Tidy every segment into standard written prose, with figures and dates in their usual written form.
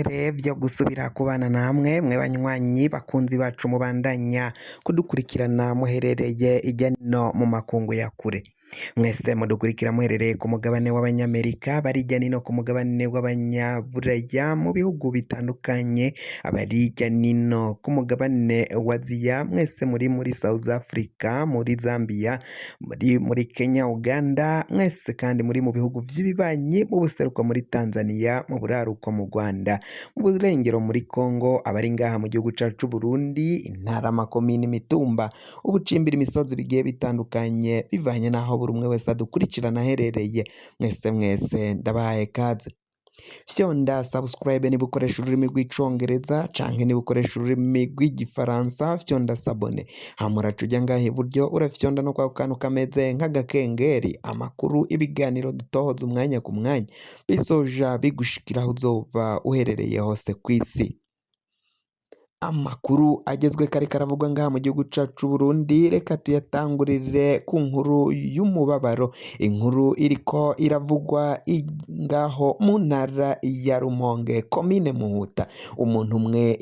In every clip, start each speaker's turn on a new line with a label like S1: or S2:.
S1: Vyo gusubira kubana namwe mwe banywanyi bakunzi bacu mubandanya kudukurikirana muherereye irya nino mu makungu ya kure. Mwese mudukurikira muherereye ku mugabane w'Abanyamerika, bari hirya nino ku mugabane w'Abanyaburaya, mu bihugu bitandukanye, abari hirya nino ku mugabane wa Aziya, mwese muri muri South Africa, muri Zambia, muri Kenya, Uganda, mwese kandi muri mu bihugu vy'ibibanyi, mu buseruko muri Tanzania, mu buraruko mu Rwanda, mu burengero muri Congo, abari ngaha mu gihugu cacu c'Uburundi, intara, amakomine, imitumba, ubucimbira, imisozi bigiye bitandukanye, bivanye n'aho buri umwe wese adukurikirana aherereye. Mwese mwese ndabahaye kaze. Fyonda subscribe niba ukoresha ururimi rw'Icongereza, canke niba ukoresha ururimi rw'Igifaransa fyonda s'abonner. Hama uraca uja ngaha iburyo, urafyonda no kwako kantu kameze nk'agakengeri. Amakuru, ibiganiro dutohoza umwanya ku mwanya bizoja bigushikira aho uzoba uherereye hose kw'isi. Amakuru agezwe kare karavugwa ngaha mu gihugu cacu c'Uburundi, reka tuyatangurire ku nkuru y'umubabaro, inkuru iriko iravugwa ngaho mu ntara ya Rumonge, komine Muhuta. Umuntu umwe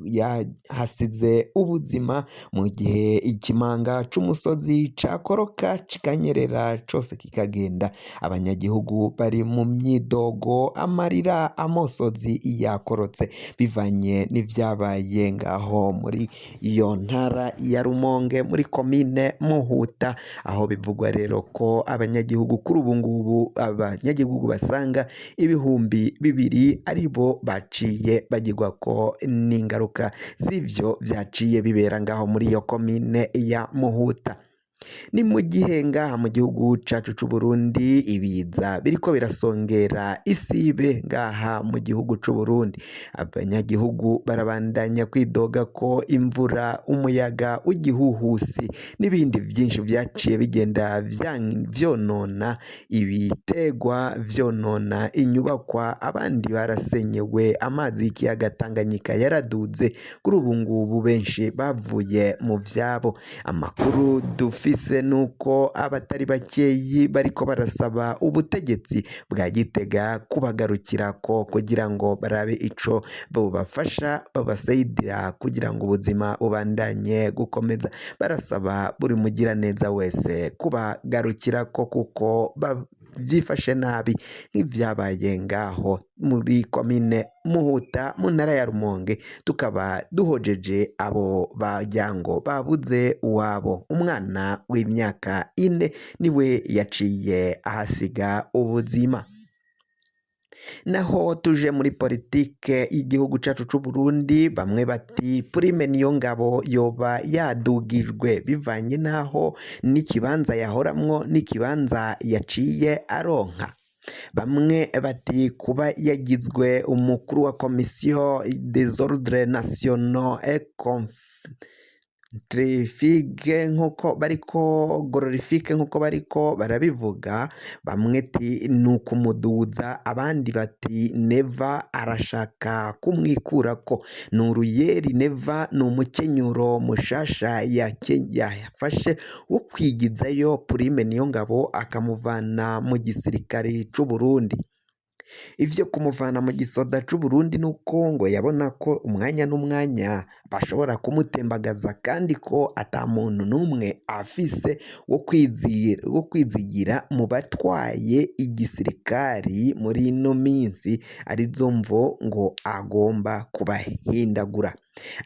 S1: yahasize ubuzima mu gihe ikimanga c'umusozi cakoroka kikanyerera cose kikagenda. Abanyagihugu bari mu myidogo, amarira, amosozi yakorotse bivanye n'ivyabaye ngaho muri iyo ntara ya Rumonge, muri komine Muhuta, aho bivugwa rero ko abanyagihugu kuri ubu ngubu, abanyagihugu basanga 2000 aribo baciye bagirwako n'ingaruka z'ivyo vyaciye bibera ngaho muri iyo komine ya Muhuta. Ni mu gihe ngaha mu gihugu cacu c'Uburundi ibiza biriko birasongera isibe ngaha mu gihugu c'Uburundi. Abanyagihugu barabandanya kwidoga ko imvura, umuyaga w'igihuhusi n'ibindi vyinshi vyaciye bigenda vyonona ibitegwa, vyonona inyubakwa, abandi barasenyewe, amazi y'ikiyaga Tanganyika yaraduze, kuri ubu ngubu benshi bavuye mu vyabo. Amakuru dufise nuko abatari bakeyi bariko barasaba ubutegetsi bwa Gitega kubagarukirako kugira ngo barabe ico bobafasha, babasayidira kugira ngo ubuzima bubandanye gukomeza. Barasaba buri mugiraneza wese kubagarukirako kuko vyifashe nabi nk'ivyabaye ngaho muri komine Muhuta mu ntara ya Rumonge. Tukaba duhojeje abo baryango babuze uwabo. Umwana w'imyaka 4 niwe yaciye ahasiga ubuzima. Naho tuje muri politike y'igihugu cacu c'Uburundi, bamwe bati Prime Niyongabo yoba yadugijwe bivanye n'aho n'ikibanza yahoramwo n'ikibanza yaciye aronka. Bamwe bati kuba yagizwe umukuru wa commission des ordres nationaux et trifique, nkuko bariko glorifique, nkuko bariko barabivuga, bamwe ti ni ukumuduza, abandi bati Neva arashaka kumwikurako, ni uruyeri. Neva ni umukenyuro mushasha yafashe wo kwigizayo Prime Niyongabo akamuvana mu gisirikare c'Uburundi. Ivyo kumuvana mu gisoda c'Uburundi nuko ngo yabona ko umwanya n'umwanya bashobora kumutembagaza, kandi ko ata muntu n'umwe afise wo kwizigira mu batwaye igisirikari muri ino minsi, arizo mvo ngo agomba kubahindagura.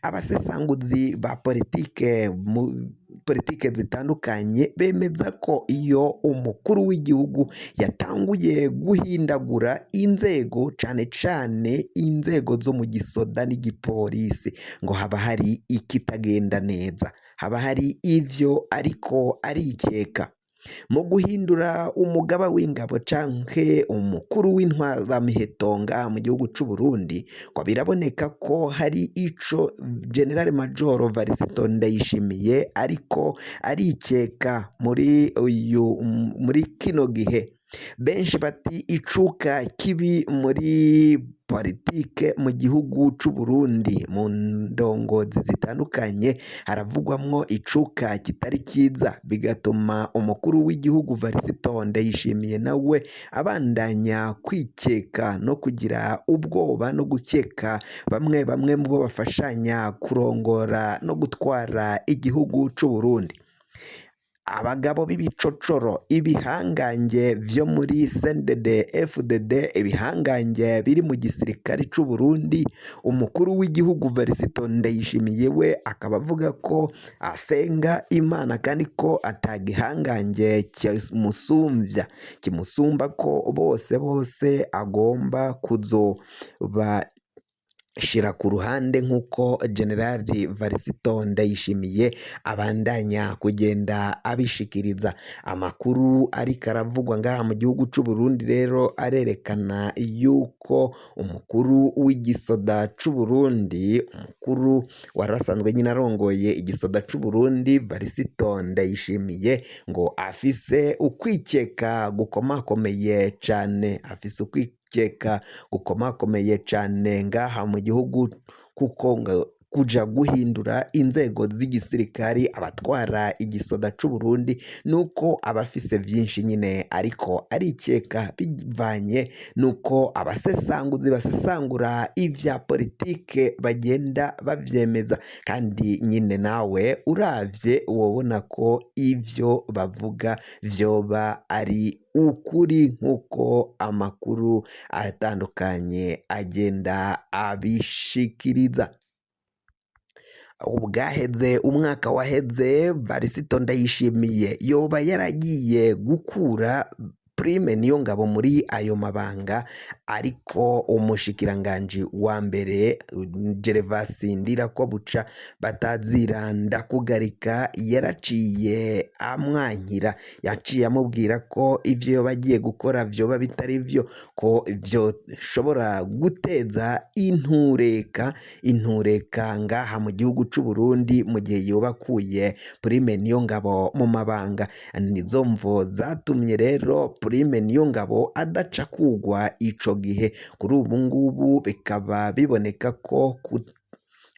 S1: Abasesanguzi ba politike mu politike zitandukanye bemeza ko iyo umukuru w'igihugu yatanguye guhindagura inzego, cane cane inzego zo mu gisoda n'igipolisi, ngo haba hari ikitagenda neza, haba hari ivyo ariko arikeka. Mu guhindura umugaba w'ingabo canke umukuru w'intwaramiheto ngaha mu gihugu c'Uburundi, ngo biraboneka ko hari ico General Major Varisito Ndayishimiye ariko arikeka muri kino gihe. Benshi bati icuka kibi muri politike mu gihugu c'u Burundi, mu ndongozi zitandukanye haravugwamwo icuka kitari ciza, bigatuma umukuru w'igihugu Varisito Ndayishimiye nawe abandanya kwikeka no kugira ubwoba no gukeka bamwe bamwe mu bo bafashanya kurongora no gutwara igihugu c'u Burundi. Abagabo b'ibicocoro, ibihangange vyo muri CNDD FDD, ibihangange biri mu gisirikare c'u Burundi, umukuru w'igihugu Varisito Ndayishimiye we akaba avuga ko asenga Imana kandi ko atagihangange kimusumvya, kimusumba, ko bose bose agomba kuzoba shira ku ruhande nk'uko Generali Varisito Ndayishimiye abandanya kugenda abishikiriza. Amakuru ariko aravugwa ngaha mu gihugu c'u Burundi rero arerekana yuko umukuru w'igisoda c'u Burundi, umukuru wari asanzwe nyine arongoye igisoda c'u Burundi Varisito Ndayishimiye, ngo afise ukwikeka gukomakomeye cane, afise ukwikeka gukomakomeye cane ngaha mu gihugu, kuko ngo kuja guhindura inzego z'igisirikari, abatwara igisoda c'u Burundi, nuko abafise vyinshi nyine ariko arikeka, bivanye nuko abasesanguzi basesangura ivya politike bagenda bavyemeza, kandi nyine nawe uravye wobona ko ivyo bavuga vyoba ari ukuri nk'uko amakuru atandukanye agenda abishikiriza. Ubwaheze, umwaka waheze, Varisito Ndayishimiye yoba yaragiye gukura Prime Niyongabo muri ayo mabanga, ariko umushikiranganji wa mbere Gervasi Ndirakobuca batazira ndakugarika yaraciye amwankira, yaciye amubwira ko ivyo yoba agiye gukora vyoba bitari vyo, ko vyoshobora guteza intureka, intureka ngaha mu gihugu c'u Burundi mu gihe yoba akuye Prime Niyongabo mu mabanga. Nizo mvo zatumye rero Prime Niyongabo adaca kugwa ico gihe. Kuri ubu ngubu bikaba biboneka ko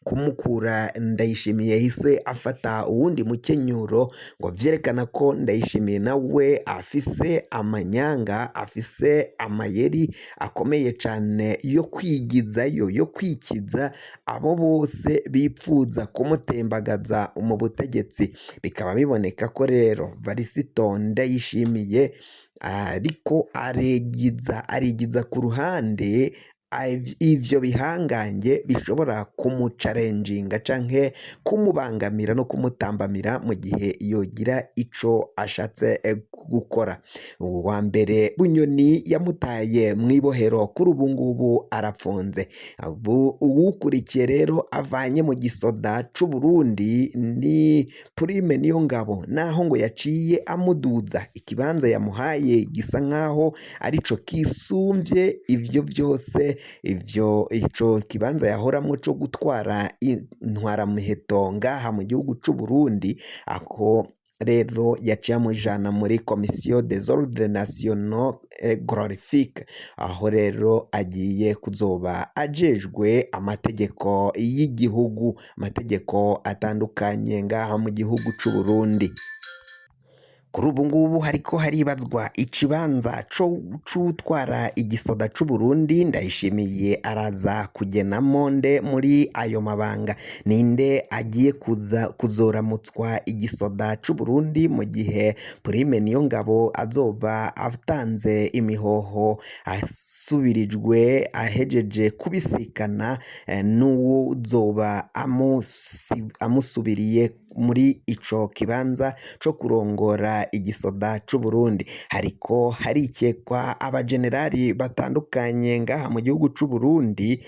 S1: kumukura Ndayishimiye yahise afata uwundi mukenyuro, ngo vyerekana ko Ndayishimiye nawe afise amanyanga, afise amayeri akomeye cane yo kwigizayo, yo kwikiza abo bose bipfuza kumutembagaza mu butegetsi. Bikaba biboneka ko rero Varisito Ndayishimiye ariko aregiza, arigiza ku ruhande ivyo bihangange bishobora kumucarenjinga canke kumubangamira no kumutambamira mu gihe yogira ico ashatse gukora. Uwa mbere Bunyoni yamutaye mw'ibohero, kuri ubu ngubu arapfunze. Uwukurikiye rero avanye mu gisoda c'u Burundi ni Prime Niyongabo, naho ngo yaciye amuduza ikibanza yamuhaye gisa nkaho arico kisumvye ivyo vyose, ivyo ico kibanza yahoramwo co gutwara intwaramiheto ngaha mu gihugu c'u Burundi. Ako rero yaciye amujana muri Commission des Ordres Nationaux et Glorifiques, aho rero agiye kuzoba ajejwe amategeko y'igihugu, amategeko atandukanye ngaha mu gihugu c'u Burundi. Kuri ubu ngubu hariko haribazwa ikibanza c'utwara igisoda c'u Burundi. Ndayishimiye araza kugenamo nde muri ayo mabanga? Ninde agiye kuza kuzoramutswa igisoda c'u Burundi mu gihe Prime Niyongabo azoba atanze imihoho, asubirijwe, ahejeje kubisikana n'uwuzoba amusubiriye muri ico kibanza co kurongora igisoda c'u Burundi? Hariko harikekwa abajenerali batandukanye ngaha mu gihugu c'u Burundi.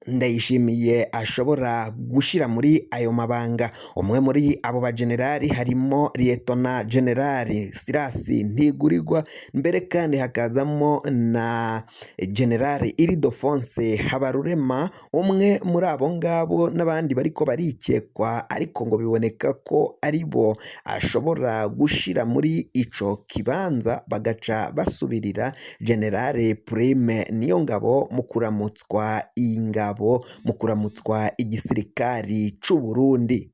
S1: Ndayishimiye ashobora gushira muri ayo mabanga. Umwe muri abo bajenerali harimo Liyetona Generali Sirasi Ntigurirwa, mbere kandi hakazamo na Generali Iridofonse Habarurema, umwe muri abo ngabo n'abandi bariko barikekwa, ariko ngo biboneka ko ari bo ashobora gushira muri ico kibanza bagaca basubirira Generale Prime Niyongabo mu kuramutswa ingabo, mu kuramutswa igisirikari c'u Burundi.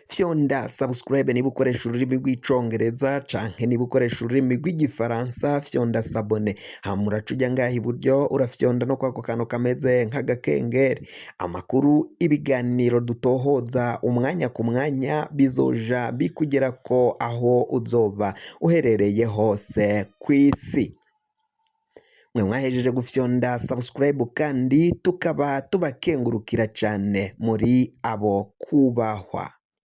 S1: Fyonda subscribe niba ukoresha ururimi rw'icongereza, canke niba ukoresha ururimi rw'igifaransa fyonda s'abonner, hama uraca uja ngaha iburyo urafyonda no kwako kantu kameze nk'agakengeri. Amakuru, ibiganiro dutohoza umwanya ku mwanya bizoja bikugerako aho uzoba uherereye hose kw'isi. Mwe mwahejeje gufyonda subscribe kandi tukaba tubakengurukira cane, muri abo kubahwa.